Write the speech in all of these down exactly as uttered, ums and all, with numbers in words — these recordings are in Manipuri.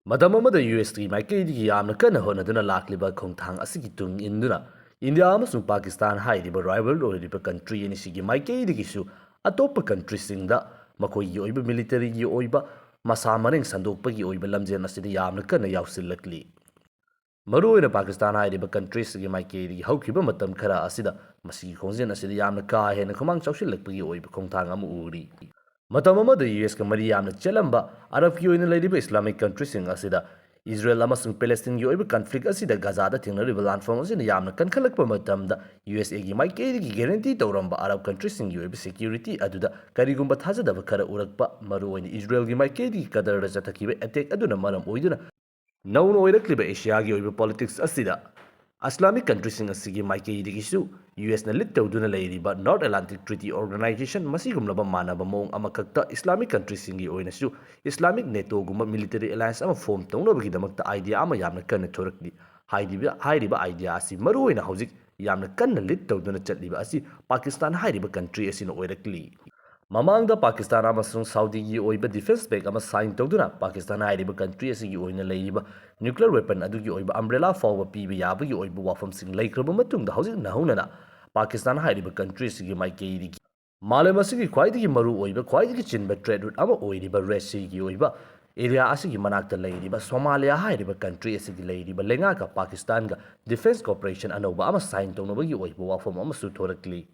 ꯃꯇꯝ ꯑꯃꯗ ꯌꯨ ꯑꯦꯁꯀꯤ ꯃꯥꯏꯀꯩꯗꯒꯤ ꯌꯥꯝꯅ ꯀꯟꯅ ꯍꯣꯠꯅꯗꯨꯅ ꯂꯥꯛꯂꯤꯕ ꯈꯣꯡꯊꯥꯡ ꯑꯁꯤꯒꯤ ꯇꯨꯡ ꯏꯟꯗꯨꯅ ꯏꯟꯗꯤꯌꯥ ꯑꯃꯁꯨꯡ ꯄꯥꯀꯤꯁꯇꯥꯟ ꯍꯥꯏꯔꯤꯕ rival ꯑꯣꯏꯔꯤꯕ country ꯑꯅꯤꯁꯤꯒꯤ ꯃꯥꯏꯀꯩꯗꯒꯤꯁꯨ ꯑꯇꯣꯞꯄ countryꯁꯤꯡꯗ ꯃꯈꯣꯏꯒꯤ ꯑꯣꯏꯕ militaryꯒꯤ ꯑꯣꯏꯕ ꯃꯁꯥ ꯃꯔꯦꯡ ꯁꯟꯗꯣꯛꯄꯒꯤ ꯑꯣꯏꯕ ꯂꯝꯖꯦꯜ ꯑꯁꯤꯗ ꯌꯥꯝꯅ ꯀꯟꯅ ꯌꯥꯎꯁꯤꯜꯂꯛꯂꯤ꯫ ꯃꯔꯨꯑꯣꯏꯅ ꯄꯥꯀꯤꯁꯇꯥꯟ ꯍꯥꯏꯔꯤꯕ countryꯁꯤꯒꯤ ꯃꯥꯏꯀꯩꯗꯒꯤ ꯍꯧꯈꯤꯕ ꯃꯇꯝ ꯈꯔ ꯑꯁꯤꯗ ꯃꯁꯤꯒꯤ ꯈꯣꯡꯖꯦꯜ ꯑꯁꯤꯗ ꯌꯥꯝꯅ ꯀꯥ ꯍꯦꯟꯅ ꯈꯨꯃꯥꯡ ꯆꯥꯎꯁꯤꯜꯂꯛꯄꯒꯤ ꯑꯣꯏꯕ ꯈꯣꯡꯊꯥꯡ ꯑꯃ ꯎꯔꯤ꯫ ꯃꯇꯝ ꯑꯃꯗ ꯌꯨ ꯑꯦꯁꯀ ꯃꯔꯤ ꯌꯥꯝꯅ ꯆꯦꯠꯂꯝꯕ ꯑꯔꯕꯀꯤ ꯑꯣꯏꯅ ꯂꯩꯔꯤꯕ Islamic countryꯁꯤꯡ ꯑꯁꯤꯗ ꯏꯖꯔꯦꯜ ꯑꯃꯁꯨꯡ ꯄꯦꯂꯦꯁꯇꯤꯟꯒꯤ ꯑꯣꯏꯕ conflict ꯑꯁꯤꯗ ꯒꯖꯥꯗ ꯊꯦꯡꯅꯔꯤꯕ ꯂꯥꯟꯐꯝ ꯑꯁꯤꯅ ꯌꯥꯝꯅ ꯀꯟꯈꯠꯂꯛꯄ ꯃꯇꯝꯗ ꯌꯨ ꯑꯦꯁ ꯑꯦꯒꯤ ꯃꯥꯏꯀꯩꯗꯒꯤ guarantee ꯇꯧꯔꯝꯕ ꯑꯔꯕ countryꯁꯤꯡꯒꯤ ꯑꯣꯏꯕ security ꯑꯗꯨꯗ ꯀꯔꯤꯒꯨꯝꯕ ꯊꯥꯖꯗꯕ ꯈꯔ ꯎꯔꯛꯄ, ꯃꯔꯨꯑꯣꯏꯅ ꯏꯖꯔꯦꯜꯒꯤ ꯃꯥꯏꯀꯩꯗꯒꯤ ꯀꯇꯔꯗ ꯆꯠꯊꯈꯤꯕ attack ꯑꯗꯨꯅ ꯃꯔꯝ ꯑꯣꯏꯗꯨꯅ ꯅꯧꯅ ꯑꯣꯏꯔꯛꯂꯤꯕ ꯑꯦꯁꯤꯌꯥꯒꯤ ꯑꯣꯏꯕ politics ꯑꯁꯤꯗ Islamic countryꯁꯤꯡ ꯑꯁꯤꯒꯤ ꯃꯥꯏꯀꯩꯗꯒꯤꯁꯨ ꯌꯨ ꯑꯦꯁꯅ lead ꯇꯧꯗꯨꯅ ꯂꯩꯔꯤꯕ North Atlantic Treaty Organization ꯃꯁꯤꯒꯨꯝꯂꯕ ꯃꯥꯟꯅꯕ ꯃꯑꯣꯡ ꯑꯃꯈꯛꯇ Islamic countryꯁꯤꯡꯒꯤ ꯑꯣꯏꯅꯁꯨ Islamic NATOꯒꯨꯝꯕ military alliance ꯑꯃ form ꯇꯧꯅꯕꯒꯤꯗꯃꯛꯇ idea ꯑꯃ ꯌꯥꯝꯅ ꯀꯟꯅ ꯊꯣꯔꯛꯂꯤ꯫ ꯍꯥꯏꯔꯤꯕ, ꯍꯥꯏꯔꯤꯕ idea ꯑꯁꯤ ꯃꯔꯨꯑꯣꯏꯅ ꯍꯧꯖꯤꯛ ꯌꯥꯝꯅ ꯀꯟꯅ lead ꯇꯧꯗꯨꯅ ꯆꯠꯂꯤꯕ ꯑꯁꯤ ꯄꯥꯀꯤꯁꯇꯥꯟ ꯍꯥꯏꯔꯤꯕ country ꯑꯁꯤꯅ ꯑꯣꯏꯔꯛꯂꯤ꯫ ꯃꯃꯥꯡꯗ ꯄꯥꯀꯤꯁꯇꯥꯟ ꯑꯃꯁꯨꯡ ꯁꯥꯎꯗꯤꯒꯤ ꯑꯣꯏꯕ defence pact ꯑꯃ sign ꯇꯧꯗꯨꯅ ꯄꯥꯀꯤꯁꯇꯥꯟ ꯍꯥꯏꯔꯤꯕ country ꯑꯁꯤꯒꯤ ꯑꯣꯏꯅ ꯂꯩꯔꯤꯕ nuclear weapon ꯑꯗꯨꯒꯤ ꯑꯣꯏꯕ umbrella ꯐꯥꯎꯕ ꯄꯤꯕ ꯌꯥꯕꯒꯤ ꯑꯣꯏꯕ ꯋꯥꯐꯝꯁꯤꯡ ꯂꯩꯈ꯭ꯔꯕ ꯃꯇꯨꯡꯗ ꯍꯧꯖꯤꯛ ꯅꯧꯍꯧꯅꯅ ꯄꯥꯀꯤꯁꯇꯥꯟ ꯍꯥꯏꯔꯤꯕ country ꯑꯁꯤꯒꯤ ꯃꯥꯏꯀꯩꯗꯒꯤ ꯃꯥꯂꯦꯝ ꯑꯁꯤꯒꯤ ꯈ꯭ꯋꯥꯏꯗꯒꯤ ꯃꯔꯨ ꯑꯣꯏꯕ, ꯈ꯭ꯋꯥꯏꯗꯒꯤ ꯆꯤꯟꯕ trade route ꯑꯃ ꯑꯣꯏꯔꯤꯕ Red Seaꯒꯤ ꯑꯣꯏꯕ area ꯑꯁꯤꯒꯤ ꯃꯅꯥꯛꯇ ꯂꯩꯔꯤꯕ ꯁꯣꯃꯥꯂꯤꯌꯥ ꯍꯥꯏꯔꯤꯕ country ꯑꯁꯤꯒꯤ ꯂꯩꯔꯤꯕ ꯂꯩꯉꯥꯛꯀ ꯄꯥꯀꯤꯁꯇꯥꯟꯒ defence cooperation ꯑꯅꯧꯕ ꯑꯃ sign ꯇꯧꯅꯕꯒꯤ ꯑꯣꯏꯕ ꯋꯥꯐꯝ ꯑꯃꯁꯨ ꯊꯣꯔꯛꯂꯤ꯫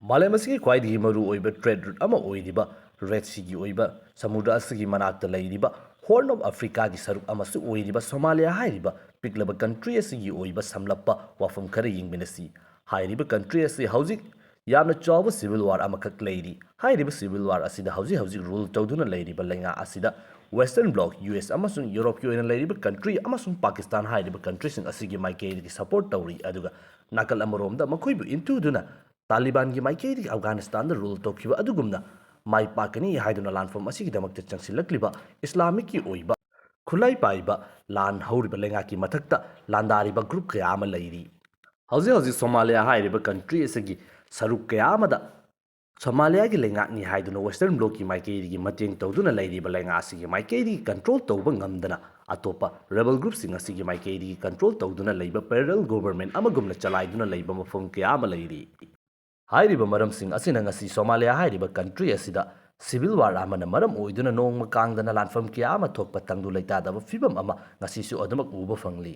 ꯃꯥꯂꯦꯝ ꯑꯁꯤꯒꯤ ꯈ꯭ꯋꯥꯏꯗꯒꯤ ꯃꯔꯨ ꯑꯣꯏꯕ trade route ꯑꯃ ꯑꯣꯏꯔꯤꯕ Red Seaꯒꯤ ꯑꯣꯏꯕ ꯁꯃꯨꯗ꯭ꯔ ꯑꯁꯤꯒꯤ ꯃꯅꯥꯛꯇ ꯂꯩꯔꯤꯕ Horn of Africaꯒꯤ ꯁꯔꯨꯛ ꯑꯃꯁꯨ ꯑꯣꯏꯔꯤꯕ ꯁꯣꯃꯥꯂꯤꯌꯥ ꯍꯥꯏꯔꯤꯕ ꯄꯤꯛꯂꯕ country ꯑꯁꯤꯒꯤ ꯑꯣꯏꯕ ꯁꯝꯂꯞꯄ ꯋꯥꯐꯝ ꯈꯔ ꯌꯦꯡꯃꯤꯟꯅꯁꯤ꯫ ꯍꯥꯏꯔꯤꯕ country ꯑꯁꯤ ꯍꯧꯖꯤꯛ ꯌꯥꯝꯅ ꯆꯥꯎꯕ civil war ꯑꯃꯈꯛ ꯂꯩꯔꯤ꯫ ꯍꯥꯏꯔꯤꯕ civil war ꯑꯁꯤꯗ ꯍꯧꯖꯤꯛ ꯍꯧꯖꯤꯛ rule ꯇꯧꯗꯨꯅ ꯂꯩꯔꯤꯕ ꯂꯩꯉꯥꯛ ꯑꯁꯤꯗ Western Bloc, ꯌꯨ ꯑꯦꯁ ꯑꯃꯁꯨꯡ ꯌꯨꯔꯣꯞꯀꯤ ꯑꯣꯏꯅ ꯂꯩꯔꯤꯕ country ꯑꯃꯁꯨꯡ ꯄꯥꯀꯤꯁꯇꯥꯟ ꯍꯥꯏꯔꯤꯕ countryꯁꯤꯡ ꯑꯁꯤꯒꯤ ꯃꯥꯏꯀꯩꯗꯒꯤ support ꯇꯧꯔꯤ, ꯑꯗꯨꯒ ꯅꯥꯀꯜ ꯑꯃꯔꯣꯝꯗ ꯃꯈꯣꯏꯕꯨ ꯏꯟꯊꯨꯗꯨꯅ ꯇꯥꯂꯤꯕꯥꯟꯒꯤ ꯃꯥꯏꯀꯩꯗꯒꯤ ꯑꯐꯒꯥꯅꯤꯁꯇꯥꯟꯗ rule ꯇꯧꯈꯤꯕ ꯑꯗꯨꯒꯨꯝꯅ ꯃꯥꯏ ꯄꯥꯛꯀꯅꯤ ꯍꯥꯏꯗꯨꯅ ꯂꯥꯟꯐꯝ ꯑꯁꯤꯒꯤꯗꯃꯛꯇ ꯆꯪꯁꯤꯜꯂꯛꯂꯤꯕ ꯏꯁꯂꯥꯃꯤꯛꯀꯤ ꯑꯣꯏꯕ ꯈꯨꯠꯂꯥꯏ ꯄꯥꯏꯕ ꯂꯥꯟ ꯍꯧꯔꯤꯕ ꯂꯩꯉꯥꯛꯀꯤ ꯃꯊꯛꯇ ꯂꯥꯟꯗꯥꯔꯤꯕ group ꯀꯌꯥ ꯑꯃ ꯂꯩꯔꯤ꯫ ꯍꯧꯖꯤꯛ ꯍꯧꯖꯤꯛ ꯁꯣꯃꯥꯂꯤꯌꯥ ꯍꯥꯏꯔꯤꯕ country ꯑꯁꯤꯒꯤ ꯁꯔꯨꯛ ꯀꯌꯥ ꯑꯃꯗ ꯁꯣꯃꯥꯂꯤꯌꯥꯒꯤ ꯂꯩꯉꯥꯛꯅꯤ ꯍꯥꯏꯗꯨꯅ Western Blocꯀꯤ ꯃꯥꯏꯀꯩꯗꯒꯤ ꯃꯇꯦꯡ ꯇꯧꯗꯨꯅ ꯂꯩꯔꯤꯕ ꯂꯩꯉꯥꯛ ꯑꯁꯤꯒꯤ ꯃꯥꯏꯀꯩꯗꯒꯤ control ꯇꯧꯕ ꯉꯝꯗꯅ ꯑꯇꯣꯞꯄ ꯔꯦꯕꯦꯜ ꯒ꯭ꯔꯨꯞꯁꯤꯡ ꯑꯁꯤꯒꯤ ꯃꯥꯏꯀꯩꯗꯒꯤ ꯀꯟꯇ꯭ꯔꯣꯜ ꯇꯧꯗꯨꯅ ꯂꯩꯕ ꯄꯦꯔꯦꯂꯦꯜ ꯒꯣꯕꯔꯃꯦꯟ ꯑꯃꯒꯨꯝꯅ ꯆꯂꯥꯏꯗꯨꯅ ꯂꯩꯕ ꯃꯐꯝ ꯀꯌꯥ ꯑꯃ ꯂꯩꯔꯤ꯫ ꯍꯥꯏꯔꯤꯕ ꯃꯔꯝꯁꯤꯡ ꯑꯁꯤꯅ ꯉꯁꯤ ꯁꯣꯃꯥꯂꯤꯌꯥ ꯍꯥꯏꯔꯤꯕ ꯀꯟꯇ꯭ꯔꯤ ꯑꯁꯤꯗ ꯁꯤꯚꯤꯜ ꯋꯥꯔ ꯑꯃꯅ ꯃꯔꯝ ꯑꯣꯏꯗꯨꯅ ꯅꯣꯡꯃ ꯀꯥꯡꯗꯅ ꯂꯥꯟꯐꯝ ꯀꯌꯥ ꯑꯃ ꯊꯣꯛꯄ ꯇꯪꯗꯨ ꯂꯩꯇꯥꯗꯕ ꯐꯤꯕꯝ ꯑꯃ ꯉꯁꯤꯁꯨ ꯑꯗꯨꯃꯛ ꯎꯕ ꯐꯪꯂꯤ꯫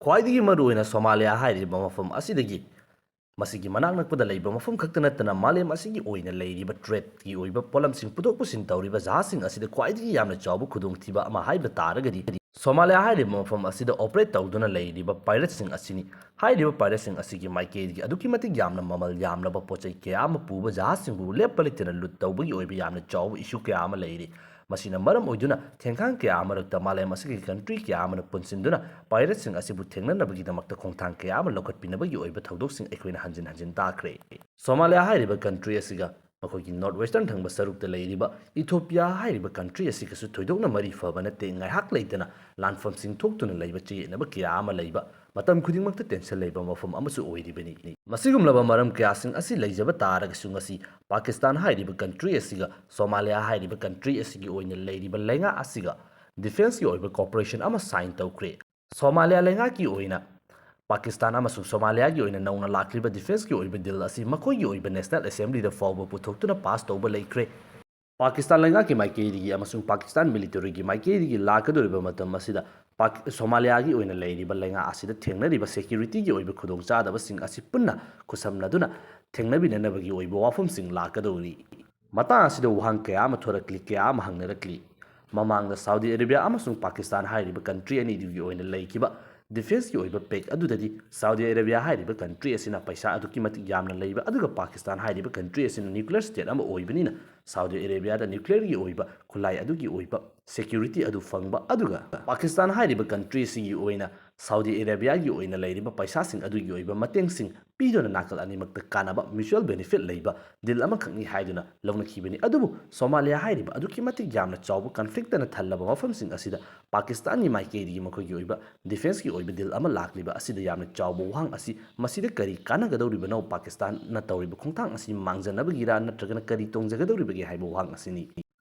ꯈ꯭ꯋꯥꯏꯗꯒꯤ ꯃꯔꯨꯑꯣꯏꯅ ꯁꯣꯃꯥꯂꯤꯌꯥ ꯍꯥꯏꯔꯤꯕ ꯃꯐꯝ ꯑꯁꯤꯗꯒꯤ ꯃꯁꯤꯒꯤ ꯃꯅꯥꯛ ꯅꯛꯄꯗ ꯂꯩꯕ ꯃꯐꯝ ꯈꯛꯇ ꯅꯠꯇꯅ ꯃꯥꯂꯦꯝ ꯑꯁꯤꯒꯤ ꯑꯣꯏꯅ ꯂꯩꯔꯤꯕ ꯇ꯭ꯔꯦꯗꯀꯤ ꯑꯣꯏꯕ ꯄꯣꯠꯂꯝꯁꯤꯡ ꯄꯨꯊꯣꯛ ꯄꯨꯁꯤꯟ ꯇꯧꯔꯤꯕ ꯖꯍꯥꯖꯁꯤꯡ ꯑꯁꯤꯗ ꯈ꯭ꯋꯥꯏꯗꯒꯤ ꯌꯥꯝꯅ ꯆꯥꯎꯕ ꯈꯨꯗꯣꯡꯊꯤꯕ ꯑꯃ ꯍꯥꯏꯕ ꯇꯥꯔꯒꯗꯤ ꯁꯣꯃꯥꯂꯤꯌꯥ ꯍꯥꯏꯔꯤꯕ ꯃꯐꯝ ꯑꯁꯤꯗ ꯑꯣꯄꯔꯦꯠ ꯇꯧꯗꯨꯅ ꯂꯩꯔꯤꯕ ꯄꯥꯏꯔꯦꯠꯁꯤꯡ ꯑꯁꯤꯅꯤ꯫ ꯍꯥꯏꯔꯤꯕ ꯄꯥꯏꯔꯦꯠꯁꯤꯡ ꯑꯁꯤꯒꯤ ꯃꯥꯏꯀꯩꯗꯒꯤ ꯑꯗꯨꯛꯀꯤ ꯃꯇꯤꯛ ꯌꯥꯝꯅ ꯃꯃꯜ ꯌꯥꯝꯂꯕ ꯄꯣꯠ ꯆꯩ ꯀꯌꯥ ꯑꯃ ꯄꯨꯕ ꯖꯍꯥꯖꯁꯤꯡꯕꯨ ꯂꯦꯞꯄ ꯂꯩꯇꯅ ꯂꯨꯠ ꯇꯧꯕꯒꯤ ꯑꯣꯏꯕ ꯌꯥꯝꯅ ꯆꯥꯎꯕ ꯏꯁꯨ ꯀꯌꯥ ꯑꯃ ꯂꯩꯔꯤ꯫ ꯃꯁꯤꯅ ꯃꯔꯝ ꯑꯣꯏꯗꯨꯅ ꯊꯦꯡꯈꯥꯡ ꯀꯌꯥ ꯃꯔꯛꯇ ꯃꯥꯂꯦꯝ ꯑꯁꯤꯒꯤ ꯀꯟꯇ꯭ꯔꯤ ꯀꯌꯥ ꯑꯃꯅ ꯄꯨꯟꯁꯤꯟꯗꯨꯅ ꯄꯥꯏꯔꯦꯠꯁꯤꯡ ꯑꯁꯤꯕꯨ ꯊꯦꯡꯅꯅꯕꯒꯤꯗꯃꯛꯇ ꯈꯣꯡꯊꯥꯡ ꯀꯌꯥ ꯑꯃ ꯂꯧꯈꯠꯄꯤꯅꯕꯒꯤ ꯑꯣꯏꯕ ꯊꯧꯗꯣꯛꯁꯤꯡ ꯑꯩꯈꯣꯏꯅ ꯍꯟꯖꯤꯟ ꯍꯟꯖꯤꯟ ꯇꯥꯈ꯭ꯔꯦ꯫ ꯁꯣꯃꯥꯂꯤꯌꯥ ꯍꯥꯏꯔꯤꯕ ꯀꯟꯇ꯭ꯔꯤ ꯑꯁꯤꯒ ꯃꯈꯣꯏꯒꯤ ꯅꯣꯔꯠ ꯋꯦꯁꯇꯔꯟ ꯊꯪꯕ ꯁꯔꯨꯛꯇ ꯂꯩꯔꯤꯕ ꯏꯊꯣꯄꯤꯌꯥ ꯍꯥꯏꯔꯤꯕ ꯀꯟꯇ꯭ꯔꯤ ꯑꯁꯤꯒꯁꯨ ꯊꯣꯏꯗꯣꯛꯅ ꯃꯔꯤ ꯐꯕ ꯅꯠꯇꯦ꯫ ꯉꯥꯏꯍꯥꯛ ꯂꯩꯇꯅ ꯂꯥꯟꯐꯝꯁꯤꯡ ꯊꯣꯛꯇꯨꯅ ꯂꯩꯕ, ꯆꯌꯦꯠꯅꯕ ꯀꯌꯥ ꯑꯃ ꯂꯩꯕ, ꯃꯇꯝ ꯈꯨꯗꯤꯡꯃꯛꯇ ꯇꯦꯟꯁꯟ ꯂꯩꯕ ꯃꯐꯝ ꯑꯃꯁꯨ ꯑꯣꯏꯔꯤꯕꯅꯤ꯫ ꯃꯁꯤꯒꯨꯝꯂꯕ ꯃꯔꯝ ꯀꯌꯥꯁꯤꯡ ꯑꯁꯤ ꯂꯩꯖꯕ ꯇꯥꯔꯒꯁꯨ ꯉꯁꯤ ꯄꯥꯀꯤꯁꯇꯥꯟ ꯍꯥꯏꯔꯤꯕ ꯀꯟꯇ꯭ꯔꯤ ꯑꯁꯤꯒ ꯁꯣꯃꯥꯂꯤꯌꯥ ꯍꯥꯏꯔꯤꯕ ꯀꯟꯇ꯭ꯔꯤ ꯑꯁꯤꯒꯤ ꯑꯣꯏꯅ ꯂꯩꯔꯤꯕ ꯂꯩꯉꯥꯛ ꯑꯁꯤꯒ ꯗꯤꯐꯦꯟꯁꯀꯤ ꯑꯣꯏꯕ ꯀꯣꯑꯣꯄꯔꯦꯁꯟ ꯑꯃ ꯁꯥꯏꯟ ꯇꯧꯈ꯭ꯔꯦ꯫ ꯁꯣꯃꯥꯂꯤꯌꯥ ꯂꯩꯉꯥꯛꯀꯤ ꯑꯣꯏꯅ ꯄꯥꯀꯤꯁꯇꯥꯟ ꯑꯃꯁꯨꯡ ꯁꯣꯃꯥꯂꯤꯌꯥꯒꯤ ꯑꯣꯏꯅ ꯅꯧꯅ ꯂꯥꯛꯂꯤꯕ ꯗꯤꯐꯦꯟꯁꯀꯤ ꯑꯣꯏꯕ ꯗꯤꯜ ꯑꯁꯤ ꯃꯈꯣꯏꯒꯤ ꯑꯣꯏꯕ ꯅꯦꯁꯅꯦꯜ ꯑꯦꯁꯦꯝꯕ꯭ꯂꯤꯗ ꯐꯥꯎꯕ ꯄꯨꯊꯣꯛꯇꯨꯅ ꯄꯥꯁ ꯇꯧꯕ ꯂꯩꯈ꯭ꯔꯦ꯫ ꯄꯥꯀꯤꯁꯇꯥꯟ ꯂꯩꯉꯥꯛꯀꯤ ꯃꯥꯏꯀꯩꯗꯒꯤ ꯑꯃꯁꯨꯡ ꯄꯥꯀꯤꯁꯇꯥꯟ ꯃꯤꯂꯤꯇꯔꯤꯒꯤ ꯃꯥꯏꯀꯩꯗꯒꯤ ꯂꯥꯛꯀꯗꯧꯔꯤꯕ ꯃꯇꯝ ꯑꯁꯤꯗ ꯄꯥꯛ-, ꯁꯣꯃꯥꯂꯤꯌꯥꯒꯤ ꯑꯣꯏꯅ ꯂꯩꯔꯤꯕ ꯂꯩꯉꯥꯛ ꯑꯁꯤꯗ ꯊꯦꯡꯅꯔꯤꯕ ꯁꯦꯀ꯭ꯌꯨꯔꯤꯇꯤꯒꯤ ꯑꯣꯏꯕ ꯈꯨꯗꯣꯡꯆꯥꯗꯕꯁꯤꯡ ꯑꯁꯤ ꯄꯨꯟꯅ ꯈꯨꯠꯁꯝꯅꯗꯨꯅ ꯊꯦꯡꯅꯕꯤꯅꯅꯕꯒꯤ ꯑꯣꯏꯕ ꯋꯥꯐꯝꯁꯤꯡ ꯂꯥꯛꯀꯗꯧꯔꯤ꯫ ꯃꯇꯥꯡ ꯑꯁꯤꯗ ꯋꯥꯍꯪ ꯀꯌꯥ ꯑꯃ ꯊꯣꯔꯛꯂꯤ, ꯀꯌꯥ ꯑꯃ ꯍꯪꯅꯔꯛꯂꯤ꯫ ꯃꯃꯥꯡꯗ ꯁꯥꯎꯗꯤ ꯑꯔꯦꯕꯤꯌꯥ ꯑꯃꯁꯨꯡ ꯄꯥꯀꯤꯁꯇꯥꯟ ꯍꯥꯏꯔꯤꯕ ꯀꯟꯇ꯭ꯔꯤ ꯑꯅꯤꯗꯨꯒꯤ ꯑꯣꯏꯅ ꯂꯩꯈꯤꯕ ꯗꯤꯐꯦꯟꯁꯀꯤ ꯑꯣꯏꯕ ꯄꯦꯛ ꯑꯗꯨꯗꯗꯤ ꯁꯥꯎꯗꯤ ꯑꯔꯦꯕꯤꯌꯥ ꯍꯥꯏꯔꯤꯕ ꯀꯟꯇ꯭ꯔꯤ ꯑꯁꯤꯅ ꯄꯩꯁꯥ ꯑꯗꯨꯛꯀꯤ ꯃꯇꯤꯛ ꯌꯥꯝꯅ ꯂꯩꯕ, ꯑꯗꯨꯒ ꯄꯥꯀꯤꯁꯇꯥꯟ ꯍꯥꯏꯔꯤꯕ ꯀꯟꯇ꯭ꯔꯤ ꯑꯁꯤꯅ ꯅ꯭ꯌꯨꯀ꯭ꯂꯤꯌꯔ ꯁ꯭ꯇꯦꯠ ꯑꯃ ꯑꯣꯏꯕꯅꯤꯅ ꯁꯥꯎꯗꯤ ꯑꯔꯦꯕꯤꯌꯥꯗ ꯅ꯭ꯌꯨꯀ꯭ꯂꯤꯌꯔꯒꯤ ꯑꯣꯏꯕ ꯈꯨꯠꯂꯥꯏ ꯑꯗꯨꯒꯤ ꯑꯣꯏꯕ ꯁꯦꯀ꯭ꯌꯨꯔꯤꯇꯤ ꯑꯗꯨ ꯐꯪꯕ, ꯑꯗꯨꯒ ꯄꯥꯀꯤꯁꯇꯥꯟ ꯍꯥꯏꯔꯤꯕ ꯀꯟꯇ꯭ꯔꯤ ꯑꯁꯤꯒꯤ ꯑꯣꯏꯅ ꯁꯥꯎꯗꯤ ꯑꯔꯦꯕꯤꯌꯥꯒꯤ ꯑꯣꯏꯅ ꯂꯩꯔꯤꯕ ꯄꯩꯁꯥꯁꯤꯡ ꯑꯗꯨꯒꯤ ꯑꯣꯏꯕ ꯃꯇꯦꯡꯁꯤꯡ ꯄꯤꯗꯨꯅ ꯅꯥꯀꯜ ꯑꯅꯤꯃꯛꯇ ꯀꯥꯟꯅꯕ, ꯃ꯭ꯌꯨꯆꯨꯋꯦꯜ ꯕꯦꯅꯤꯐꯤꯠ ꯂꯩꯕ ꯗꯤꯜ ꯑꯃꯈꯛꯅꯤ ꯍꯥꯏꯗꯨꯅ ꯂꯧꯅꯈꯤꯕꯅꯤ꯫ ꯑꯗꯨꯕꯨ ꯁꯣꯃꯥꯂꯤꯌꯥ ꯍꯥꯏꯔꯤꯕ ꯑꯗꯨꯛꯀꯤ ꯃꯇꯤꯛ ꯌꯥꯝꯅ ꯆꯥꯎꯕ ꯀꯟꯐ꯭ꯂꯤꯛꯇꯅ ꯊꯜꯂꯕ ꯃꯐꯝꯁꯤꯡ ꯑꯁꯤꯗ ꯄꯥꯀꯤꯁꯇꯥꯟꯒꯤ ꯃꯥꯏꯀꯩꯗꯒꯤ ꯃꯈꯣꯏꯒꯤ ꯑꯣꯏꯕ ꯗꯤꯐꯦꯟꯁꯀꯤ ꯑꯣꯏꯕ ꯗꯤꯜ ꯑꯃ ꯂꯥꯛꯂꯤꯕ ꯑꯁꯤꯗ ꯌꯥꯝꯅ ꯆꯥꯎꯕ ꯋꯥꯍꯪ ꯑꯁꯤ ꯃꯁꯤꯗ ꯀꯔꯤ ꯀꯥꯟꯅꯒꯗꯧꯔꯤꯕꯅꯣ? ꯄꯥꯀꯤꯁꯇꯥꯟꯅ ꯇꯧꯔꯤꯕ ꯈꯣꯡꯊꯥꯡ ꯑꯁꯤ ꯃꯥꯡꯖꯅꯕꯒꯤꯔꯥ ꯅꯠꯇ꯭ꯔꯒꯅ ꯀꯔꯤ ꯇꯣꯡꯖꯒꯗꯧꯔꯤꯕꯒꯦ ꯍꯥꯏꯕ ꯋꯥꯍꯪ ꯑꯁꯤꯅꯤ꯫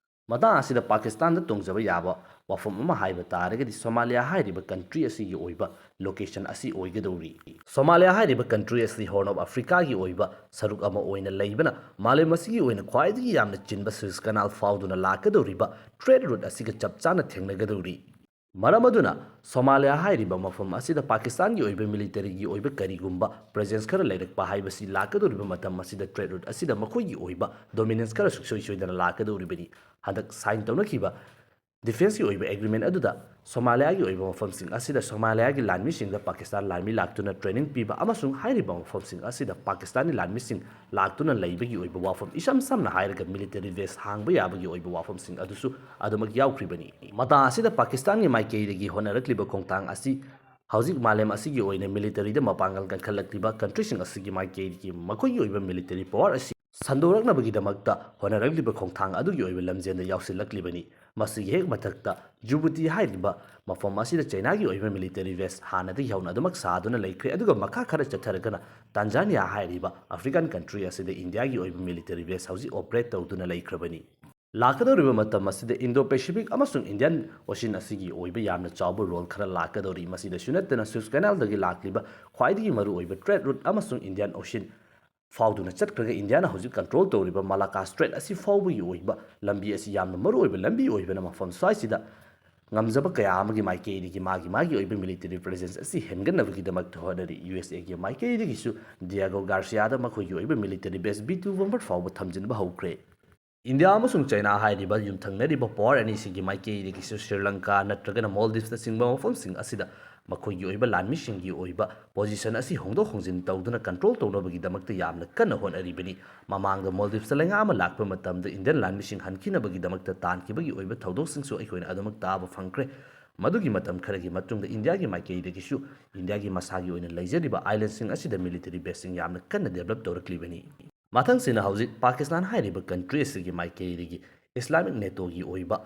ꯃꯇꯥꯡ ꯑꯁꯤꯗ ꯄꯥꯀꯤꯁꯇꯥꯟꯗ ꯇꯣꯡꯖꯕ ꯌꯥꯕ ꯋꯥꯐꯝ ꯑꯃ ꯍꯥꯏꯕ ꯇꯥꯔꯒꯗꯤ ꯁꯣꯃꯥꯂꯤꯌꯥ ꯍꯥꯏꯔꯤꯕ ꯀꯟꯇ꯭ꯔꯤ ꯑꯁꯤꯒꯤ ꯑꯣꯏꯕ ꯂꯣꯀꯦꯁꯟ ꯑꯁꯤ ꯑꯣꯏꯒꯗꯧꯔꯤ꯫ ꯁꯣꯃꯥꯂꯤꯌꯥ ꯍꯥꯏꯔꯤꯕ ꯀꯟꯇ꯭ꯔꯤ ꯑꯁꯤ ꯍꯣꯔꯟ ꯑꯣꯐ ꯑꯐ꯭ꯔꯤꯀꯥꯒꯤ ꯑꯣꯏꯕ ꯁꯔꯨꯛ ꯑꯃ ꯑꯣꯏꯅ ꯂꯩꯕꯅ ꯃꯥꯂꯦꯝ ꯑꯁꯤꯒꯤ ꯑꯣꯏꯅ ꯈ꯭ꯋꯥꯏꯗꯒꯤ ꯌꯥꯝꯅ ꯆꯤꯟꯕ ꯁ꯭ꯋꯤꯁ ꯀꯅꯥꯜ ꯐꯥꯎꯗꯨꯅ ꯂꯥꯛꯀꯗꯧꯔꯤꯕ ꯇ꯭ꯔꯦꯗ ꯔꯨꯠ ꯑꯁꯤꯒ ꯆꯞ ꯆꯥꯅ ꯊꯦꯡꯅꯒꯗꯧꯔꯤ꯫ ꯃꯔꯝ ꯑꯗꯨꯅ ꯁꯣꯃꯥꯂꯤꯌꯥ ꯍꯥꯏꯔꯤꯕ ꯃꯐꯝ ꯑꯁꯤꯗ ꯄꯥꯀꯤꯁꯇꯥꯟꯒꯤ ꯑꯣꯏꯕ ꯃꯤꯂꯤꯇꯔꯤꯒꯤ ꯑꯣꯏꯕ ꯀꯔꯤꯒꯨꯝꯕ ꯄ꯭ꯔꯦꯖꯦꯟꯁ ꯈꯔ ꯂꯩꯔꯛꯄ ꯍꯥꯏꯕꯁꯤ ꯂꯥꯛꯀꯗꯧꯔꯤꯕ ꯃꯇꯝ ꯑꯁꯤꯗ ꯇ꯭ꯔꯦꯗ ꯔꯨꯠ ꯑꯁꯤꯗ ꯃꯈꯣꯏꯒꯤ ꯑꯣꯏꯕ ꯗꯣꯃꯤꯅꯦꯟꯁ ꯈꯔ ꯁꯨꯡꯁꯣꯏ ꯁꯣꯏꯗꯅ ꯂꯥꯛꯀꯗꯧꯔꯤꯕꯅꯤ꯫ ꯍꯟꯗꯛ ꯁꯥꯏꯟ ꯇꯧꯅꯈꯤꯕ ꯗꯤꯐꯦꯟꯁꯀꯤ ꯑꯣꯏꯕ ꯑꯦꯒ꯭ꯔꯤꯃꯦꯟ ꯑꯗꯨꯗ ꯁꯣꯃꯥꯂꯤꯌꯥꯒꯤ ꯑꯣꯏꯕ ꯃꯐꯝꯁꯤꯡ ꯑꯁꯤꯗ ꯁꯣꯃꯥꯂꯤꯌꯥꯒꯤ ꯂꯥꯟꯃꯤꯁꯤꯡꯗ ꯄꯥꯀꯤꯁꯇꯥꯟ ꯂꯥꯟꯃꯤ ꯂꯥꯛꯇꯨꯅ ꯇ꯭ꯔꯦꯅꯤꯡ ꯄꯤꯕ ꯑꯃꯁꯨꯡ ꯍꯥꯏꯔꯤꯕ ꯃꯐꯝꯁꯤꯡ ꯑꯁꯤꯗ ꯄꯥꯀꯤꯁꯇꯥꯟꯒꯤ ꯂꯥꯟꯃꯤꯁꯤꯡ ꯂꯥꯛꯇꯨꯅ ꯂꯩꯕꯒꯤ ꯑꯣꯏꯕ ꯋꯥꯐꯝ, ꯏꯁꯝ ꯁꯝꯅ ꯍꯥꯏꯔꯒ ꯃꯤꯂꯤꯇꯔꯤ ꯕꯦꯁ ꯍꯥꯡꯕ ꯌꯥꯕꯒꯤ ꯑꯣꯏꯕ ꯋꯥꯐꯝꯁꯤꯡ ꯑꯗꯨꯁꯨ ꯑꯗꯨꯃꯛ ꯌꯥꯎꯈ꯭ꯔꯤꯕꯅꯤ꯫ ꯃꯇꯥꯡ ꯑꯁꯤꯗ ꯄꯥꯀꯤꯁꯇꯥꯟꯒꯤ ꯃꯥꯏꯀꯩꯗꯒꯤ ꯍꯣꯠꯅꯔꯛꯂꯤꯕ ꯈꯣꯡꯊꯥꯡ ꯑꯁꯤ ꯍꯧꯖꯤꯛ ꯃꯥꯂꯦꯝ ꯑꯁꯤꯒꯤ ꯑꯣꯏꯅ ꯃꯤꯂꯤꯇꯔꯤꯗ ꯃꯄꯥꯡꯒꯜ ꯀꯟꯈꯠꯂꯛꯂꯤꯕ ꯀꯟꯇ꯭ꯔꯤꯁꯤꯡ ꯑꯁꯤꯒꯤ ꯃꯥꯏꯀꯩꯗꯒꯤ ꯃꯈꯣꯏꯒꯤ ꯑꯣꯏꯕ ꯃꯤꯂꯤꯇꯔꯤ ꯄꯋꯥꯔ ꯑꯁꯤ ꯁꯟꯗꯣꯔꯛꯅꯕꯒꯤꯗꯃꯛꯇ ꯍꯣꯠꯅꯔꯛꯂꯤꯕ ꯈꯣꯡꯊꯥꯡ ꯑꯗꯨꯒꯤ ꯑꯣꯏꯕ ꯂꯝꯖꯦꯜꯗ ꯌꯥꯎꯁꯤꯜꯂꯛꯂꯤꯕꯅꯤ꯫ ꯃꯁꯤꯒꯤ ꯍꯦꯛ ꯃꯊꯛꯇ ꯖꯨꯕꯨꯇꯤ ꯍꯥꯏꯔꯤꯕ ꯃꯐꯝ ꯑꯁꯤꯗ ꯆꯩꯅꯥꯒꯤ ꯑꯣꯏꯕ ꯃꯤꯂꯤꯇꯔꯤ ꯕꯦꯁ ꯍꯥꯟꯅꯗꯒꯤ ꯍꯧꯅ ꯑꯗꯨꯃꯛ ꯁꯥꯗꯨꯅ ꯂꯩꯈ꯭ꯔꯦ, ꯑꯗꯨꯒ ꯃꯈꯥ ꯈꯔ ꯆꯠꯊꯔꯒꯅ ꯇꯥꯟꯖꯥꯅꯤꯌꯥ ꯍꯥꯏꯔꯤꯕ ꯑꯐ꯭ꯔꯤꯀꯥꯟ ꯀꯟꯇ꯭ꯔꯤ ꯑꯁꯤꯗ ꯏꯟꯗꯤꯌꯥꯒꯤ ꯑꯣꯏꯕ ꯃꯤꯂꯤꯇꯔꯤ ꯕꯦꯁ ꯍꯧꯖꯤꯛ ꯑꯣꯄꯔꯦꯠ ꯇꯧꯗꯨꯅ ꯂꯩꯈ꯭ꯔꯕꯅꯤ꯫ ꯂꯥꯛꯀꯗꯧꯔꯤꯕ ꯃꯇꯝ ꯑꯁꯤꯗ ꯏꯟꯗꯣ ꯄꯦꯁꯤꯐꯤꯛ ꯑꯃꯁꯨꯡ ꯏꯟꯗꯤꯌꯟ ꯑꯣꯁꯤꯟ ꯑꯁꯤꯒꯤ ꯑꯣꯏꯕ ꯌꯥꯝꯅ ꯆꯥꯎꯕ ꯔꯣꯜ ꯈꯔ ꯂꯥꯛꯀꯗꯧꯔꯤ꯫ ꯃꯁꯤꯗꯁꯨ ꯅꯠꯇꯅ ꯁ꯭ꯋꯤꯁ ꯀꯦꯅꯥꯜꯗꯒꯤ ꯂꯥꯛꯂꯤꯕ ꯈ꯭ꯋꯥꯏꯗꯒꯤ ꯃꯔꯨꯑꯣꯏꯕ ꯇ꯭ꯔꯦꯗ ꯔꯨꯠ ꯑꯃꯁꯨꯡ ꯏꯟꯗꯤꯌꯟ ꯑꯣꯁꯤꯟ ꯐꯥꯎꯗꯨꯅ ꯆꯠꯈ꯭ꯔꯒ ꯏꯟꯗꯤꯌꯥꯅ ꯍꯧꯖꯤꯛ ꯀꯟꯇ꯭ꯔꯣꯜ ꯇꯧꯔꯤꯕ ꯃꯂꯥꯀꯥ ꯁ꯭ꯇ꯭ꯔꯦꯠ ꯑꯁꯤ ꯐꯥꯎꯕꯒꯤ ꯑꯣꯏꯕ ꯂꯝꯕꯤ ꯑꯁꯤ ꯌꯥꯝꯅ ꯃꯔꯨꯑꯣꯏꯕ ꯂꯝꯕꯤ ꯑꯣꯏꯕꯅ ꯃꯐꯝ ꯁ꯭ꯋꯥꯏꯁꯤꯗ ꯉꯝꯖꯕ ꯀꯌꯥ ꯑꯃꯒꯤ ꯃꯥꯏꯀꯩꯗꯒꯤ ꯃꯥꯒꯤ ꯃꯥꯒꯤ ꯑꯣꯏꯕ ꯃꯤꯂꯤꯇꯔꯤ ꯄ꯭ꯔꯦꯖꯦꯟꯁ ꯑꯁꯤ ꯍꯦꯟꯒꯠꯅꯕꯒꯤꯗꯃꯛꯇ ꯍꯣꯠꯅꯔꯤ꯫ ꯌꯨ ꯑꯦꯁ ꯑꯦꯒꯤ ꯃꯥꯏꯀꯩꯗꯒꯤꯁꯨ ꯗꯤꯌꯥꯒꯣ ꯒꯥꯔꯁꯤꯌꯥꯗ ꯃꯈꯣꯏꯒꯤ ꯑꯣꯏꯕ ꯃꯤꯂꯤꯇꯔꯤ ꯕꯦꯁ ꯕꯤ ꯇꯨ ꯕꯣꯝꯕꯔ ꯐꯥꯎꯕ ꯊꯝꯖꯤꯟꯕ ꯍꯧꯈ꯭ꯔꯦ꯫ ꯏꯟꯗꯤꯌꯥ ꯑꯃꯁꯨꯡ ꯆꯩꯅꯥ ꯍꯥꯏꯔꯤꯕ ꯌꯨꯝꯊꯪꯅꯔꯤꯕ ꯄꯋꯥꯔ ꯑꯅꯤꯁꯤꯒꯤ ꯃꯥꯏꯀꯩꯗꯒꯤꯁꯨ ꯁ꯭ꯔꯤ ꯂꯪꯀꯥ ꯅꯠꯇ꯭ꯔꯒꯅ ꯃꯣꯜꯗꯤꯞꯁꯅꯆꯤꯡꯕ ꯃꯐꯝꯁꯤꯡ ꯑꯁꯤꯗ ꯃꯈꯣꯏꯒꯤ ꯑꯣꯏꯕ ꯂꯥꯟꯃꯤꯁꯤꯡꯒꯤ ꯑꯣꯏꯕ ꯄꯣꯖꯤꯁꯟ ꯑꯁꯤ ꯍꯣꯡꯗꯣꯛ ꯍꯣꯡꯖꯤꯟ ꯇꯧꯗꯨꯅ ꯀꯟꯇ꯭ꯔꯣꯜ ꯇꯧꯅꯕꯒꯤꯗꯃꯛꯇ ꯌꯥꯝꯅ ꯀꯟꯅ ꯍꯣꯠꯅꯔꯤꯕꯅꯤ꯫ ꯃꯃꯥꯡꯗ ꯃꯣꯜꯗꯤꯞꯁꯇ ꯂꯩꯉꯥꯛ ꯑꯃ ꯂꯥꯛꯄ ꯃꯇꯝꯗ ꯏꯟꯗꯤꯌꯟ ꯂꯥꯟꯃꯤꯁꯤꯡ ꯍꯟꯈꯤꯅꯕꯒꯤꯗꯃꯛꯇ ꯇꯥꯟꯈꯤꯕꯒꯤ ꯑꯣꯏꯕ ꯊꯧꯗꯣꯛꯁꯤꯡꯁꯨ ꯑꯩꯈꯣꯏꯅ ꯑꯗꯨꯃꯛ ꯇꯥꯕ ꯐꯪꯈ꯭ꯔꯦ꯫ ꯃꯗꯨꯒꯤ ꯃꯇꯝ ꯈꯔꯒꯤ ꯃꯇꯨꯡꯗ ꯏꯟꯗꯤꯌꯥꯒꯤ ꯃꯥꯏꯀꯩꯗꯒꯤꯁꯨ ꯏꯟꯗꯤꯌꯥꯒꯤ ꯃꯁꯥꯒꯤ ꯑꯣꯏꯅ ꯂꯩꯖꯔꯤꯕ ꯑꯥꯏꯂꯦꯟꯁꯤꯡ ꯑꯁꯤꯗ ꯃꯤꯂꯤꯇꯔꯤ ꯕꯦꯁꯁꯤꯡ ꯌꯥꯝꯅ ꯀꯟꯅ ꯗꯦꯕꯂꯞ ꯇꯧꯔꯛꯂꯤꯕꯅꯤ꯫ ꯃꯊꯪꯁꯤꯅ ꯍꯧꯖꯤꯛ ꯄꯥꯀꯤꯁꯇꯥꯟ ꯍꯥꯏꯔꯤꯕ ꯀꯟꯇ꯭ꯔꯤ ꯑꯁꯤꯒꯤ ꯃꯥꯏꯀꯩꯗꯒꯤ ꯏꯁꯂꯥꯃꯤꯛ ꯅꯦꯇꯣꯒꯤ ꯑꯣꯏꯕ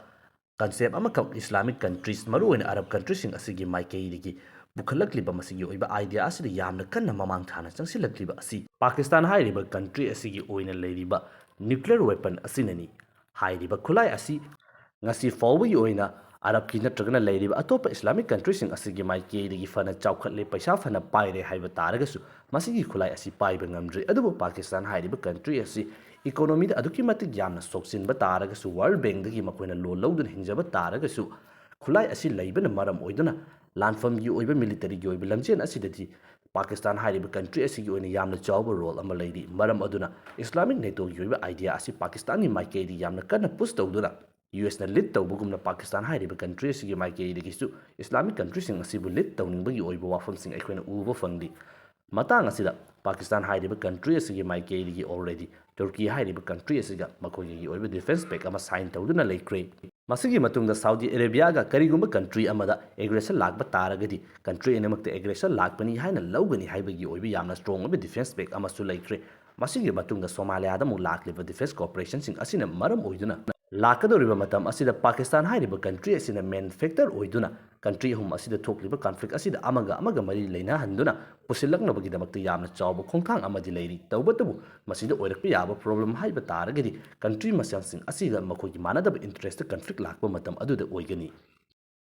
ꯀꯟꯁꯦꯞ ꯑꯃꯈꯛ ꯏꯁꯂꯥꯃꯤꯛ ꯀꯟꯇ꯭ꯔꯤꯁ, ꯃꯔꯨꯑꯣꯏꯅ ꯑꯔꯕ ꯀꯟꯇ꯭ꯔꯤꯁꯤꯡ ꯑꯁꯤꯒꯤ ꯃꯥꯏꯀꯩꯗꯒꯤ ꯄꯨꯈꯠꯂꯛꯂꯤꯕ ꯃꯁꯤꯒꯤ ꯑꯣꯏꯕ ꯑꯥꯏꯗꯤꯌꯥ ꯑꯁꯤꯗ ꯌꯥꯝꯅ ꯀꯟꯅ ꯃꯃꯥꯡ ꯊꯥꯅ ꯆꯪꯁꯤꯜꯂꯛꯂꯤꯕ ꯑꯁꯤ ꯄꯥꯀꯤꯁꯇꯥꯟ ꯍꯥꯏꯔꯤꯕ ꯀꯟꯇ꯭ꯔꯤ ꯑꯁꯤꯒꯤ ꯑꯣꯏꯅ ꯂꯩꯔꯤꯕ ꯅ꯭ꯌꯨꯀ꯭ꯂꯤꯌꯔ ꯋꯦꯄꯟ ꯑꯁꯤꯅꯅꯤ꯫ ꯍꯥꯏꯔꯤꯕ ꯈꯨꯠꯂꯥꯏ ꯑꯁꯤ ꯉꯁꯤ ꯐꯥꯎꯕꯒꯤ ꯑꯣꯏꯅ ꯑꯔꯕꯀꯤ ꯅꯠꯇ꯭ꯔꯒꯅ ꯂꯩꯔꯤꯕ ꯑꯇꯣꯞꯄ ꯏꯁꯂꯥꯃꯤꯛ ꯀꯟꯇ꯭ꯔꯤꯁꯤꯡ ꯑꯁꯤꯒꯤ ꯃꯥꯏꯀꯩꯗꯒꯤ ꯐꯅ ꯆꯥꯎꯈꯠꯂꯦ, ꯄꯩꯁꯥ ꯐꯅ ꯄꯥꯏꯔꯦ ꯍꯥꯏꯕ ꯇꯥꯔꯒꯁꯨ, ꯃꯁꯤꯒꯤ ꯈꯨꯠꯂꯥꯏ ꯑꯁꯤ ꯄꯥꯏꯕ ꯉꯝꯗ꯭ꯔꯤ꯫ ꯑꯗꯨꯕꯨ ꯄꯥꯀꯤꯁꯇꯥꯟ ꯍꯥꯏꯔꯤꯕ ꯀꯟꯇ꯭ꯔꯤ ꯑꯁꯤ ꯏꯀꯣꯅꯣꯃꯤꯗ ꯑꯗꯨꯛꯀꯤ ꯃꯇꯤꯛ ꯌꯥꯝꯅ ꯁꯣꯛꯆꯤꯟꯕ ꯇꯥꯔꯒꯁꯨ, ꯋꯥꯔꯜ ꯕꯦꯡꯗꯒꯤ ꯃꯈꯣꯏꯅ ꯂꯣꯟ ꯂꯧꯗꯨꯅ ꯍꯤꯡꯖꯕ ꯇꯥꯔꯒꯁꯨ, ꯈꯨꯠꯂꯥꯏ ꯑꯁꯤ ꯂꯩꯕꯅ ꯃꯔꯝ ꯑꯣꯏꯗꯨꯅ ꯂꯥꯟꯐꯝꯒꯤ ꯑꯣꯏꯕ, ꯃꯤꯂꯤꯇꯔꯤꯒꯤ ꯑꯣꯏꯕ ꯂꯝꯖꯦꯜ ꯑꯁꯤꯗꯗꯤ ꯄꯥꯀꯤꯁꯇꯥꯟ ꯍꯥꯏꯔꯤꯕ ꯀꯟꯇ꯭ꯔꯤ ꯑꯁꯤꯒꯤ ꯑꯣꯏꯅ ꯌꯥꯝꯅ ꯆꯥꯎꯕ ꯔꯣꯜ ꯑꯃ ꯂꯩꯔꯤ꯫ ꯃꯔꯝ ꯑꯗꯨꯅ ꯏꯁꯂꯥꯃꯤꯛ ꯅꯦꯇꯣꯒꯤ ꯑꯣꯏꯕ ꯑꯥꯏꯗꯤꯌꯥ ꯑꯁꯤ ꯄꯥꯀꯤꯁꯇꯥꯟꯒꯤ ꯃꯥꯏꯀꯩꯗ ꯌꯥꯝꯅ ꯀꯟꯅ ꯄꯨꯁ ꯇꯧꯗꯨꯅ, ꯌꯨ ꯑꯦꯁꯅ ꯂꯤꯗ ꯇꯧꯕꯒꯨꯝꯅ ꯄꯥꯀꯤꯁꯇꯥꯟ ꯍꯥꯏꯔꯤꯕ ꯀꯟꯇ꯭ꯔꯤ ꯑꯁꯤꯒꯤ ꯃꯥꯏꯀꯩꯗꯒꯤꯁꯨ ꯏꯁꯂꯥꯃꯤꯛ ꯀꯟꯇ꯭ꯔꯤꯁꯤꯡ ꯑꯁꯤꯕꯨ ꯂꯤꯗ ꯇꯧꯅꯤꯡꯕꯒꯤ ꯑꯣꯏꯕ ꯋꯥꯐꯝꯁꯤꯡ ꯑꯩꯈꯣꯏꯅ ꯎꯕ ꯐꯪꯂꯤ꯫ ꯃꯇꯥꯡ ꯑꯁꯤꯗ ꯄꯥꯀꯤꯁꯇꯥꯟ ꯍꯥꯏꯔꯤꯕ ꯀꯟꯇ꯭ꯔꯤ ꯑꯁꯤꯒꯤ ꯃꯥꯏꯀꯩꯗꯒꯤ already ꯇꯨꯔꯀꯤ ꯍꯥꯏꯔꯤꯕ ꯀꯟꯇ꯭ꯔꯤ ꯑꯁꯤꯒ ꯃꯈꯣꯏꯒꯤ ꯑꯣꯏꯕ ꯗꯤꯐꯦꯟꯁ ꯄꯦꯛ ꯑꯃ ꯁꯥꯏꯟ ꯇꯧꯗꯨꯅ ꯂꯩꯈ꯭ꯔꯦ꯫ ꯃꯁꯤꯒꯤ ꯃꯇꯨꯡꯗ ꯁꯥꯎꯗꯤ ꯑꯔꯦꯕꯤꯌꯥꯒ ꯀꯔꯤꯒꯨꯝꯕ ꯀꯟꯇ꯭ꯔꯤ ꯑꯃꯗ ꯑꯦꯒ꯭ꯔꯦꯁꯟ ꯂꯥꯛꯄ ꯇꯥꯔꯒꯗꯤ, ꯀꯟꯇ꯭ꯔꯤ ꯑꯅꯤꯃꯛꯇ ꯑꯦꯒ꯭ꯔꯦꯁꯟ ꯂꯥꯛꯄꯅꯤ ꯍꯥꯏꯅ ꯂꯧꯒꯅꯤ ꯍꯥꯏꯕꯒꯤ ꯑꯣꯏꯕ ꯌꯥꯝꯅ ꯁ꯭ꯇꯔꯣꯡ ꯑꯣꯏꯕ ꯗꯤꯐꯦꯟꯁ ꯄꯦꯛ ꯑꯃꯁꯨ ꯂꯩꯈ꯭ꯔꯦ꯫ ꯃꯁꯤꯒꯤ ꯃꯇꯨꯡꯗ ꯁꯣꯃꯥꯂꯤꯌꯥꯗ ꯑꯃꯨꯛ ꯂꯥꯛꯂꯤꯕ ꯗꯤꯐꯦꯟꯁ ꯀꯣꯑꯣꯄꯔꯦꯁꯟꯁꯤꯡ ꯑꯁꯤꯅ ꯃꯔꯝ ꯑꯣꯏꯗꯨꯅ ꯂꯥꯛꯀꯗꯧꯔꯤꯕ ꯃꯇꯝ ꯑꯁꯤꯗ ꯄꯥꯀꯤꯁꯇꯥꯟ ꯍꯥꯏꯔꯤꯕ ꯀꯟꯇ꯭ꯔꯤ ꯑꯁꯤꯅ ꯃꯦꯟ ꯐꯦꯛꯇꯔ ꯑꯣꯏꯗꯨꯅ ꯀꯟꯇ꯭ꯔꯤ ꯑꯍꯨꯝ ꯑꯁꯤꯗ ꯊꯣꯛꯂꯤꯕ ꯀꯟꯐ꯭ꯂꯤꯛ ꯑꯁꯤꯗ ꯑꯃꯒ ꯑꯃꯒ ꯃꯔꯤ ꯂꯩꯅꯍꯟꯗꯨꯅ ꯄꯨꯁꯤꯜꯂꯛꯅꯕꯒꯤꯗꯃꯛꯇ ꯌꯥꯝꯅ ꯆꯥꯎꯕ ꯈꯣꯡꯊꯥꯡ ꯑꯃꯗꯤ ꯂꯩꯔꯤ꯫ ꯇꯧꯕꯇꯕꯨ ꯃꯁꯤꯗ ꯑꯣꯏꯔꯛꯄ ꯌꯥꯕ ꯄ꯭ꯔꯣꯕ꯭ꯂꯦꯝ ꯍꯥꯏꯕ ꯇꯥꯔꯒꯗꯤ ꯀꯟꯇ꯭ꯔꯤ ꯃꯁꯦꯜꯁꯤꯡ ꯑꯁꯤꯒ ꯃꯈꯣꯏꯒꯤ ꯃꯥꯟꯅꯗꯕ ꯏꯟꯇꯔꯦꯁꯇ ꯀꯟꯐ꯭ꯂꯤꯛ ꯂꯥꯛꯄ ꯃꯇꯝ ꯑꯗꯨꯗ ꯑꯣꯏꯒꯅꯤ꯫